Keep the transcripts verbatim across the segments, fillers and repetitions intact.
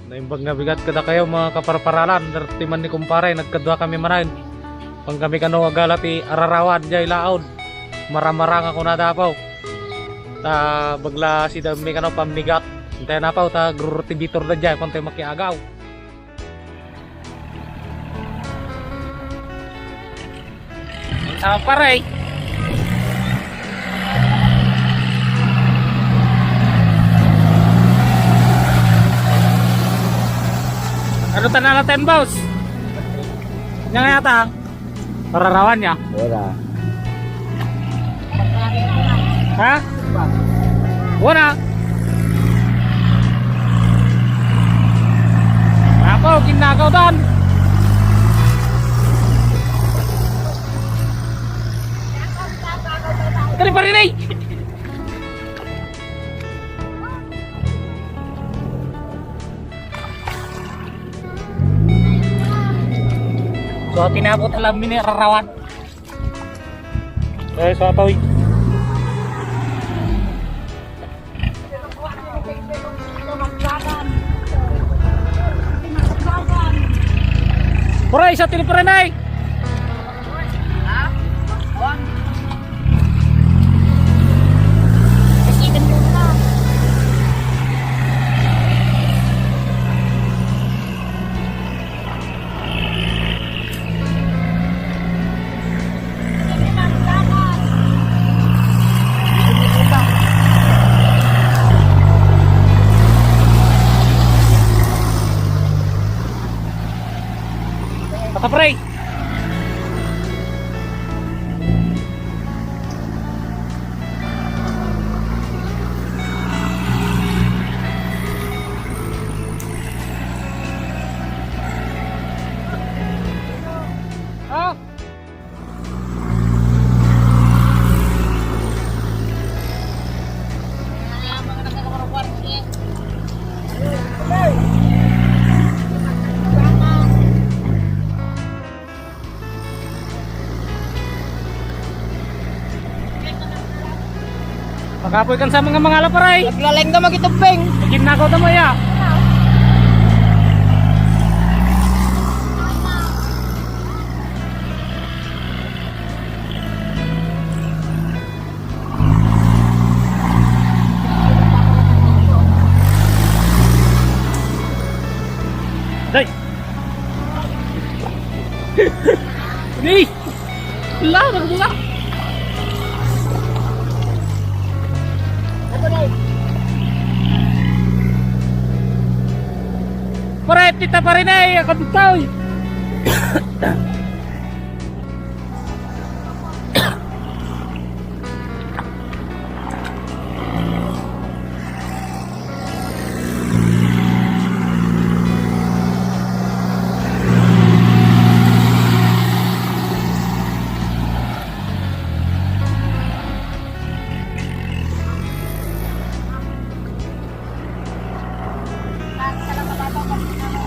Naimbag nga bigat kadakayo, mga kaparparalan, daytoy man ni kumpare, nagkadua kami manen. Pang kami kano agala ti ararawan, jay laod. Maramara nga kunada Apo. Ta bagla sida mi kano pammigat. Intay na Apo, ta agrurutibitor da jay, kuntay makiagaw. Ah, pare. Ano ta na natin, boss? Yan nga yata. Pararawan niya. Wala. Ha? Wala. Ako, ginagaw dan. Kani pa rin eh. So, tinabot alam mi ni rarawan. Eh, so, atoy. Pare, sa tinipuran ay. Patapray. Magapoy kan sa mga mangala, paray. Naglaleng ka magitubeng. Ginagaw ta mo, ya. Day. Ni. Ala, nagbunga. Pare, tita pa rin eh, ako dito eh.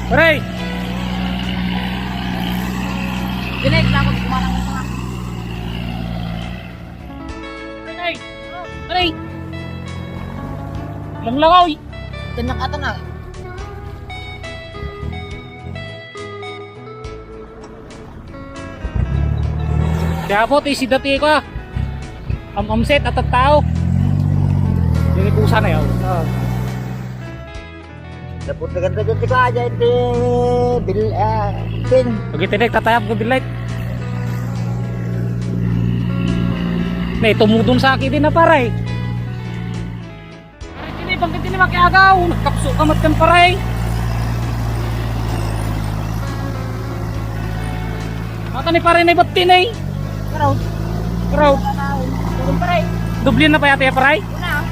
Pare! Dinig na ako, kumarang mo nga. Pare! Pare! Langlangaw! Tanak ata na. Kaya po, ti si dati ko, ah. Am-amset at tao. Diri pusa na yaw. Oo. Napud na ganda ganda ka, dyan, ti bil-, ah, pin. Pag itinig, tatayap ko bilay. Nay, tumudon sa akin din na pare. Pare, tini, bangkit tini, makiagaw. Nagkapso ka mat kan, pare. Mata ni pare na ibat tini. Crowd. Crowd. Crowd, pare. Doble na pa yata ya, pare? Una.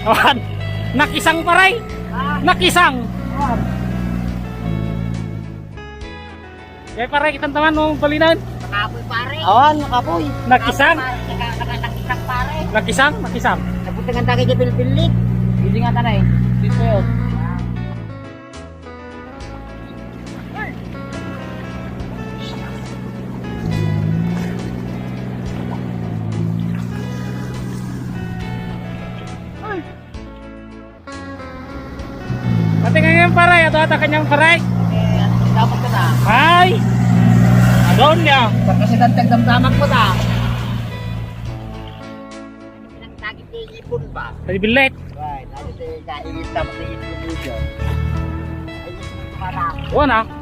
Awan. Nakisang, pare. Ah. Nakisang. Awan. Eh, pare, kitang taman mo balinan. Nakapoy, pare. Awan, nakapoy. Nakisang. Naka-, naka-, nakisang, pare. Nakisang, nakisang. Nabutangan tayo kay Bilbilit. Hindi nga tanay. Dito yun. Pati ngayon, pare, ito ata kanyang pare. Eh, ano, dapat ka na? Ay! Adon niya. Pagkasitan, tagdamdaman ko na. Pinagtagit ko yung ipon ba? Ay, bilet. Ay, lagi tayo kaingit tapos yung ipon mo dyan. Ay, para. Wala na.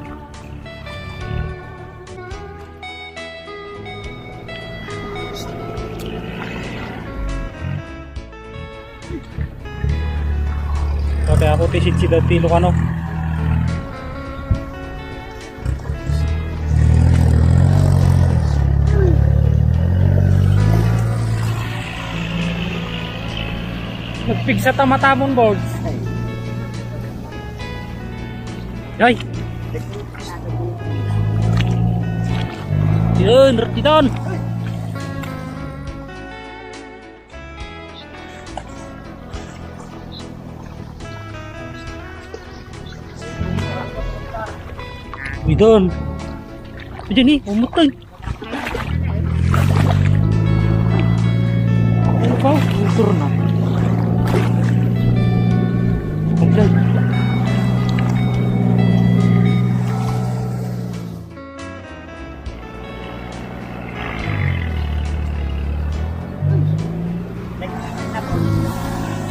Pati ako ti sitsi dati Ilocano. Nagpigsa ta matamon, boss. Ay. Yun, retitan. Idol. Diyan eh, umutay. Ano pa? Motor na. Motor.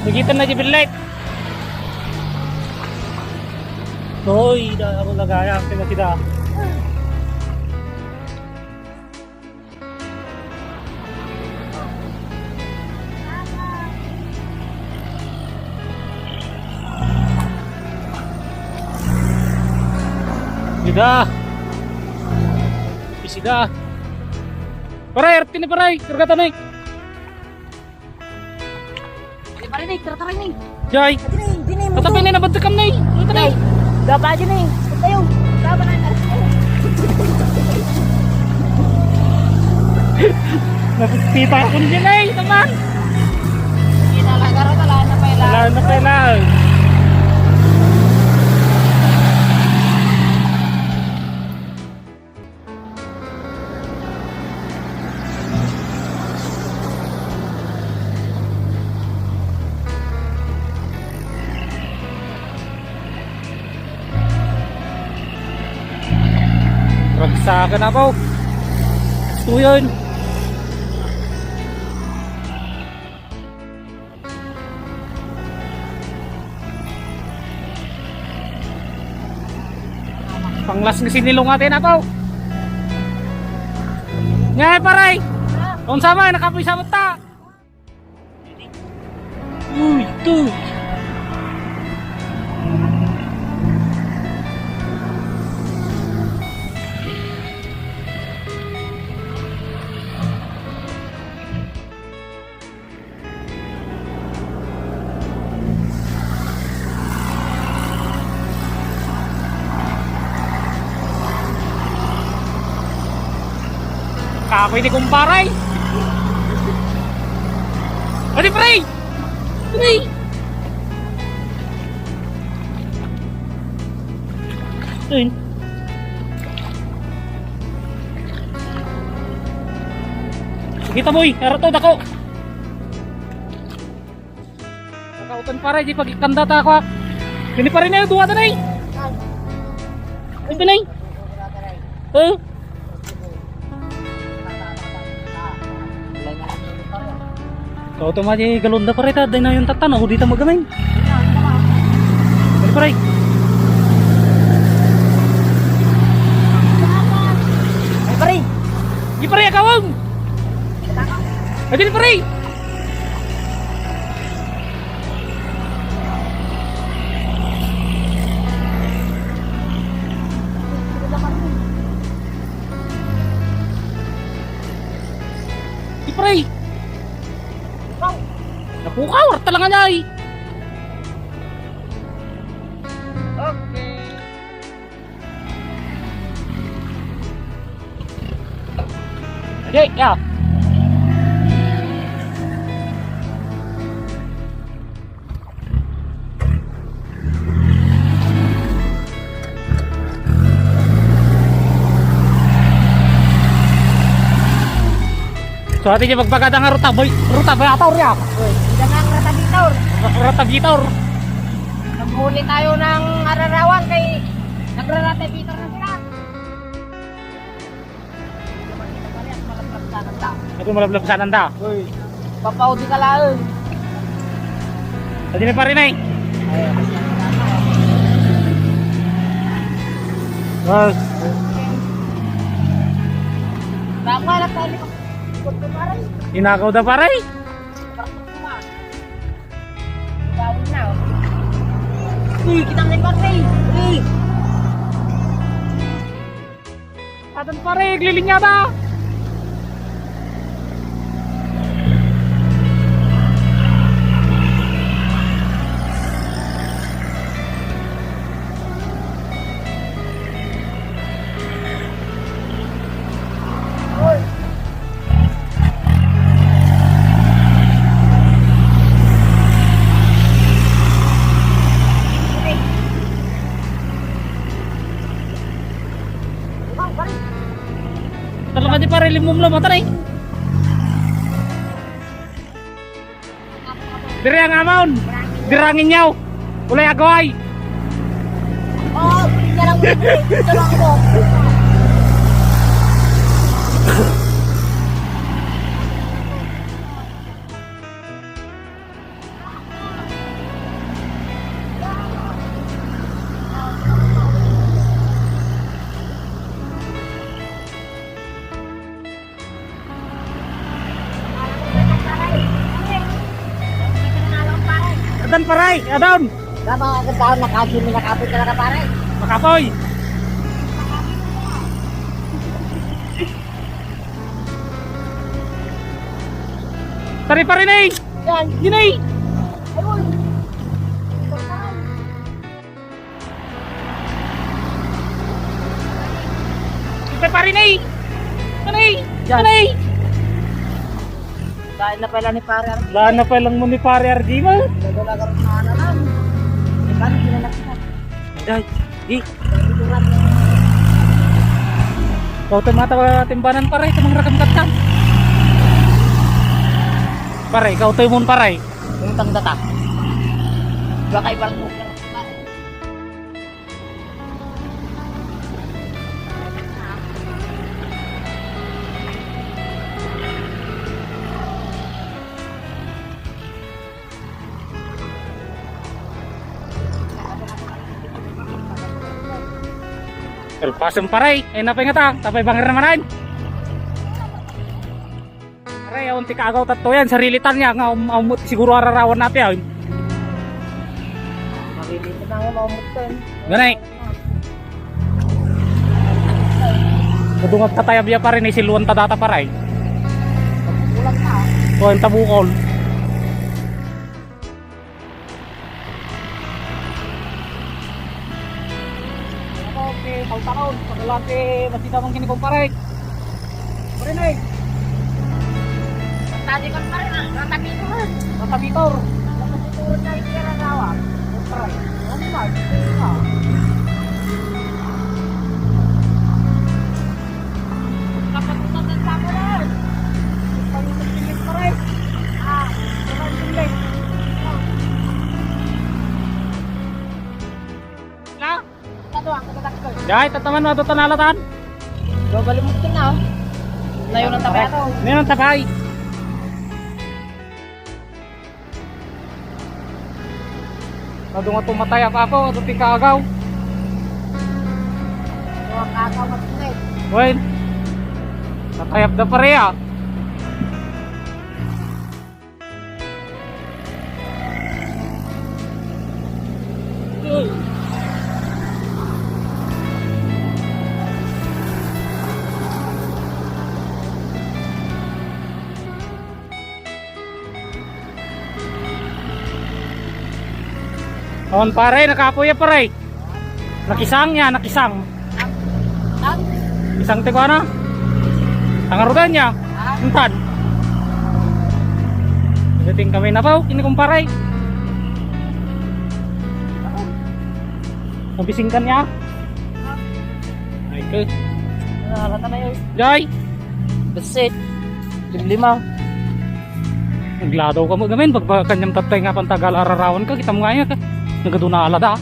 Nakita na di bilet. Hoy, da ako nagaya, kaya sida. Sida. Sida. Pare, arti ni pare, kargatan ni. Di pare ni, tara, tara ni. Jay. Dini, dini, Tatapi ni, nabagtak kam ni. Ano ka ni? Dapa aja ni. Tayo. Laban na natin. Napagpita ako niya na eh, naman. Sige na, lagaro na, wala na pala. Wala na pala. Ragsakan na po. Gusto yun. Panglas nga sinilong ate na to. Ngay, pare. Unsa man, nakapoy sa mata. Uy, to. Kapoy ni kumpare. Adi, pre! Pre! Ayun. Kita, boy. Arato, dako. Nakautan, pare, di pagikandata ako, ah. Ini, pare, na, duwa na, eh. Ito na, eh. Oh. Kautan, ma, di galon da, pare, ta, di na yung tatan, ako dito magamay. Pare, pare. Ay, pare. Di, pare, akawang. Ay, di, pare. Di, pre. Napukaw, talaga niya, eh. Okay. Adi, ya. So, ati niya magpagada nga ruta, boy. Ruta, boy, ataw riya. Uy, ida nga ang ratabitor. Ratabitor. Huli tayo ng ararawan kay nagrarate Peter na sila. Ito, malablabasanan ta. Uy, papaudi ka laeng. Adi na pa rin ay. Ayun. Mas. Tama na tayo. Inakaw da, pare. Bawal na, oh. Uy, kita mo yung pare. Uy. Atan pare, aglilinya ta. Talaga di pare, limumlam, matay. Diri ang amon. Diri ang inyaw. Ulay agaway. Oo, diri lang mo. Diri lang mo. Adan, pare, adan. Tama, ang tao nakasimi, nakapoy talaga, pare. Makapoy. Tari, pare, ni. Yan. Yun, ni. Ayun. Ito pa rin, eh. Ano, eh? Yan. Ano, eh? Dahil na pala ni Pare Ardi. Dahil na pala mo ni Pare Ardi mo. Gagawin na lang. Di ba, hindi na nakita. Dahil, di. Kau tayo mata timbanan, pare, ito mga rakam katang. Pare, ikaw tayo mo, pare. Utang data. Baka ibang Elpasem, pare. Ay, napay nga ta. Tapay banger naman ay. Pare, awan ti kaagaw tatto yan. Sarili tan niya. Nga um, umut siguro ararawan natin yan. Maririnig na nga maumut yan. Ganay. Kadungag tatayab ya, pare, ni siluan ta data, pare. Kulang na. O, ang tabukol. Okay, taon-taon. Pagkalati, masita mong kinikumpare. Pare, nay. Tadi kan pare na, rata Pitor. Rata Pitor. Rata Pitor na yung kararawan. Pare. Ano ba? Ano ba? Kapag umaga sa ako na. Pag-ibig, pare. Ah, kapag-ibig. Na? Dahil tataman mo, ito tanalatan. Babalimot ka na, oh. Layo ng tabay ato. Ngayon ang tabay. Kadung nga tumatayap ako, ito ti kaagaw. Ito ang kaagaw, matinay. Well, natayap na pare, ah. On pare, nakapoy ya pare. Nakisang niya, nakisang. Tang? Isang tiko ano? Tangarugan niya. Ah. Intan. Dating kami na po, kini kumpare. Mabising ka niya? Ay, ke. Ano, ano na yun? Jai! Besit. Limlima. Nagladaw ka mo gamin, pag kanyang tatay nga pantag-ararawan ka, kita mo nga yan ka. Nagaduna ala da.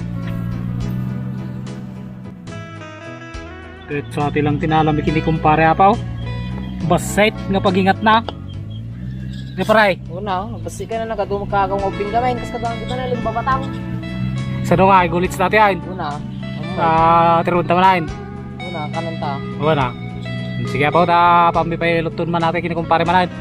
Ket sa ti lang tinalami kini kumpare Apaw. Bassit nga pagingatna. Di pare. Una, basi ka na nagaduma ka kung ubing gamin, kas kadang kita na limbabatang. Sa dunga, igulits natin. Una, Ah, tirunta manain. Una, kananta. Una. Sige Apaw, ta pambi pa ilutton man natin kini kumpare manain.